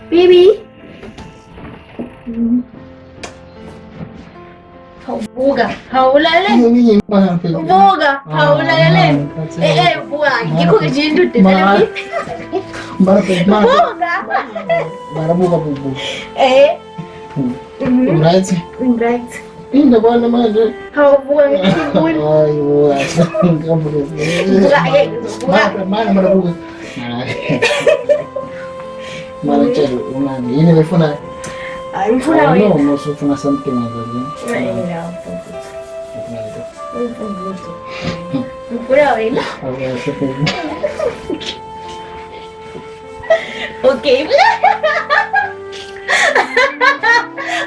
Baby. Hawu buka, hawu ulalele. Buka, hawu ulalele. Eh eh buka, ngikho nje into Mara. Mara mara. Buka. Mara buka buka. Eh. Right. Right. Indaba manje. Hawu buka ngikubona. Hayi buka. Buka, eh, buka. Mara mara mara buka. Mara tshela unani yini befuna? Hayi ngifuna I know wena. mos ufuna something like that. Eh, Ngifuna wena. Okay.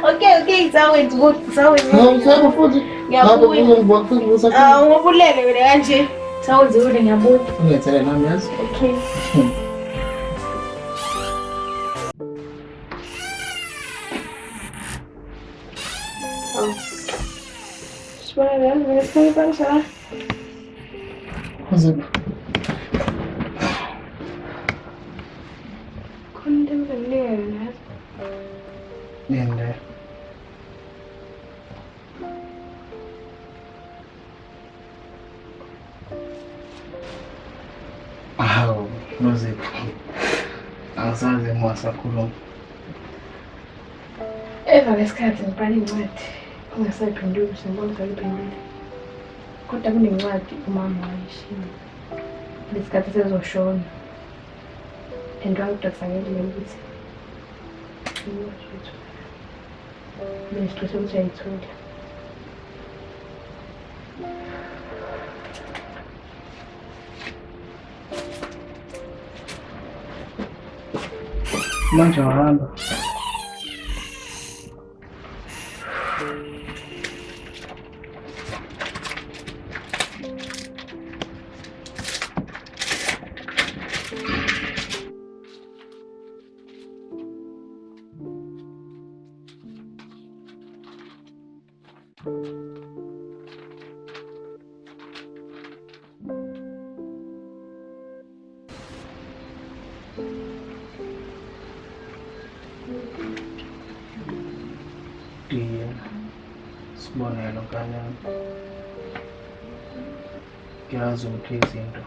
Okay, okay, sawenza ukuthi sawenza. Hawu futhi. Ngiyabuya. Ngiyabuya. Ah, ungabulele wena kanje. Sawenza ukuthi ngiyabuya. Ungethele nami yazi. Okay. Oh. Sibona la, ngifuna la. Uziphi? Khona into enginika yona yazi. Yini leyo? Hawu, Nozipho. Angisazi ngiwasakhuluma. Emva kwesikhathi ngibhala incwadi ungasayiphenduli sengibona usayiphendule. Kodwa kunencwadi umama wayishiya lesikhathi sezoshona and wangidonsa ngendlela ukuthi incwadi uyithola. Mina siqiniseka ukuthi uyayithola. Manje wahamba. Dear Sibonelo nkani yami. Ngiyazi ukuthi izinto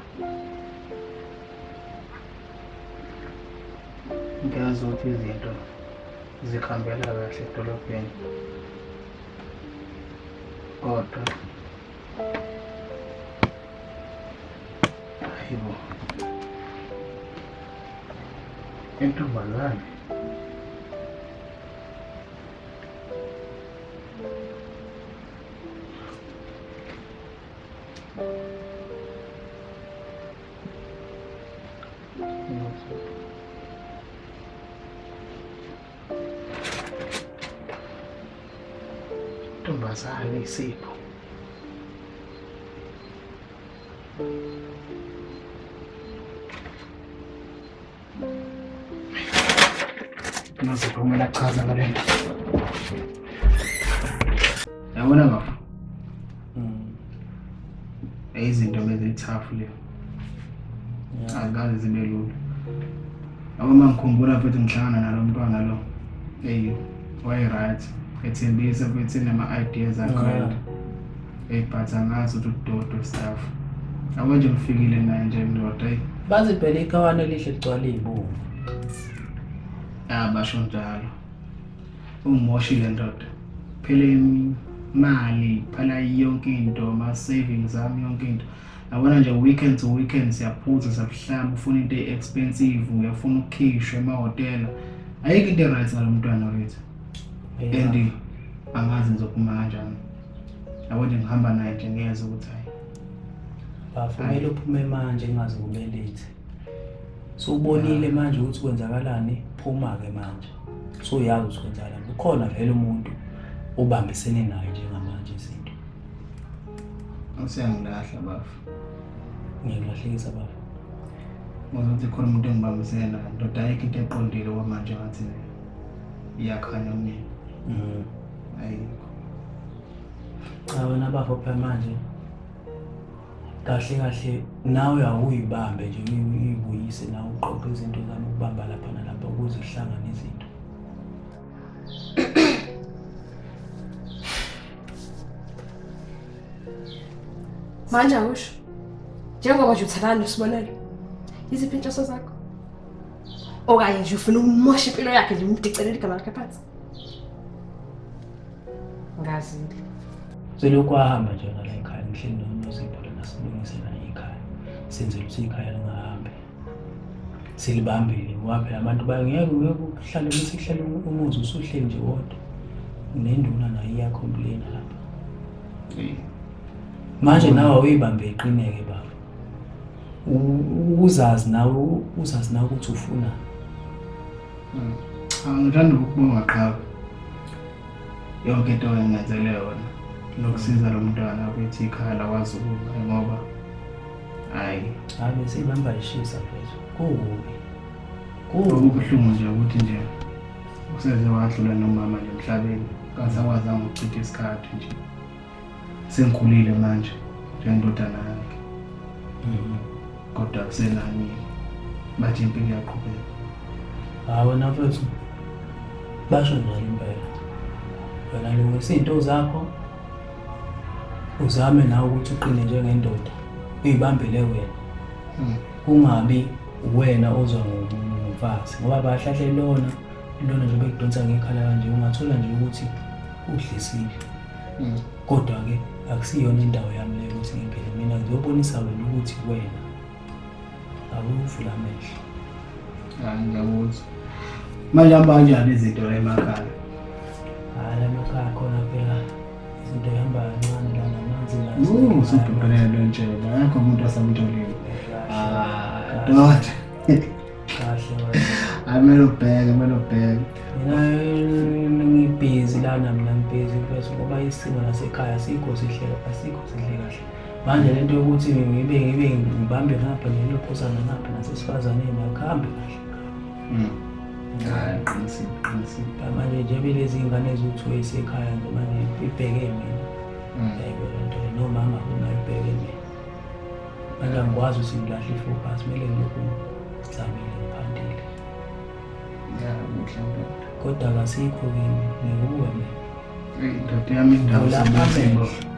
ngiyazi ukuthi izinto zihambela kahle edolobheni kodwa hayibo intombazane Ntombazane isipho. Nozipho kumele achaze ngale nto. Yabona bafo. Izinto bezithafu le. Azikaze zibe lula. Yabo uma ngikhumbula futhi ngihlangana nalo mntwana lo. Eyi, waye-right. Ethembisa futhi enama-ideas a-grand. Eyi, but angazi ukuthi udodo stuff. Yabo nje ngifikile naye nje ndoda eyi. Bathi phela ikhawane elihle ligcwala iy'bungu. Ya basho njalo. Ungimoshile ndoda. Phela imali, phela yonke into, ama-savings ami yonke into. Yabona nje weekend to weekend siyaphuza siyabuhlamba, ufuna into e-expensive, uyafuna ukukhishwa emahhotela. Ayikho into e-right ngalo mntwana wethu. And angazi ngizophuma kanjani. Yabo nje ngihamba naye nje ngiyeza ukuthi hayi. Bafo kumele uphume manje kungaze kube late. So ubonile manje ukuthi kwenzakalani, phuma-ke manje. So uyazi ukuthi kwenzakalani. Ukhona vele umuntu obambisene naye njengamanje izinto. Useyangilahla bafo. Ngiyakulahlekisa bafo. Ngokuthi khona umuntu engibambisene naye. Ndoda ayikho into eqondile kwamanje ngathi iyakhanya kumina. Ayikho. Cha wena bafo phela manje kahle kahle nawe awuyibambe nje uyibuyise nawe uqoqe izinto zami ukubamba lapha nalapha ukuze kuhlangane izinto. Manje awusho. Njengoba nje uthandana noSibonelo. Yiziphi inhloso zakho? Okanye nje ufuna ukumosha impilo yakhe nje umdicelele igama lakhe phansi. Ngazile. Selokhu wahamba nje nala ekhaya ngihleli noNozipho lana silungisela ikhaya. Senzela ukuthi ikhaya lingahambi. Silibambile ngoba phela abantu bangeke ngeke kuhlale bese kuhlale umuzi usuhleli nje wodwa. Nenduna nayo iyacomplaina lapha. Manje nawe awuyibambe iqineke baba. Uzazi nawe uzazi nawe ukuthi ufuna. Ngithanda ukubonga qhawe. Yonke into engenzele yona nokusiza lo mntwana ukuthi ikhaya lakwaZulu ngoba hayi Hayi besiyibamba ishisa mfethu. Kubi. Kubi. Okubuhlungu nje ukuthi nje useze wadlula nomama nje emhlabeni kasakwazanga ukuchitha isikhathi nje. Sengikhulile manje njengendodana yakhe. Kodwa kusenani bathi impilo iyaqhubeka. Hayi wena mfethu. Basho njalo impela. Wena lungisa izinto zakho. Uzame nawe ukuthi uqine njengendoda. Uyibambele wena. Kungabi uwena ozwa ngomfazi ngoba bahlahle lona lona nje bekudonsa ngekhala kanje ungathola nje ukuthi udlisile. Kodwa-ke akusiyona indawo yami leyo ukuthi ngingene mina ngizobonisa wena ukuthi wena awuvula amehlo. Hayi ngiyakuzwa. Manje hamba kanjani izinto la emakhaya? Hhayi la emakhaya khona phela izinto ihamba kancane la namanzi la. Usubhubhelele nje akekho umuntu asamtholile. Ah, doda. Kahle wena. Hayi kumele ubheke, kumele ubheke. Mina ngibhizi lana mina ngibhizi mfethu ngoba isimo lasekhaya asikho sihle asikho sihle kahle. Manje lento yokuthi ngibe ngibe ngibambe ngapha nelokhuzana ngapha nasesifazaneni akuhambi kahle. Hayi qinisile, qinisile. Manje nje lezi ngane ezithiwe isekhaya nje manje ibheke mina. Yayibona lento le nomama nayo ibheke mina. Manje angikwazi ukuthi ngilahle ifocus kumele ngilokhu ngizamile ngiphandile. Ya kuhle ndoda. Kodwa kasikho kimi ngikuwe mina. Eyi ndoda yami indawo Vula sibusimo. amehlo.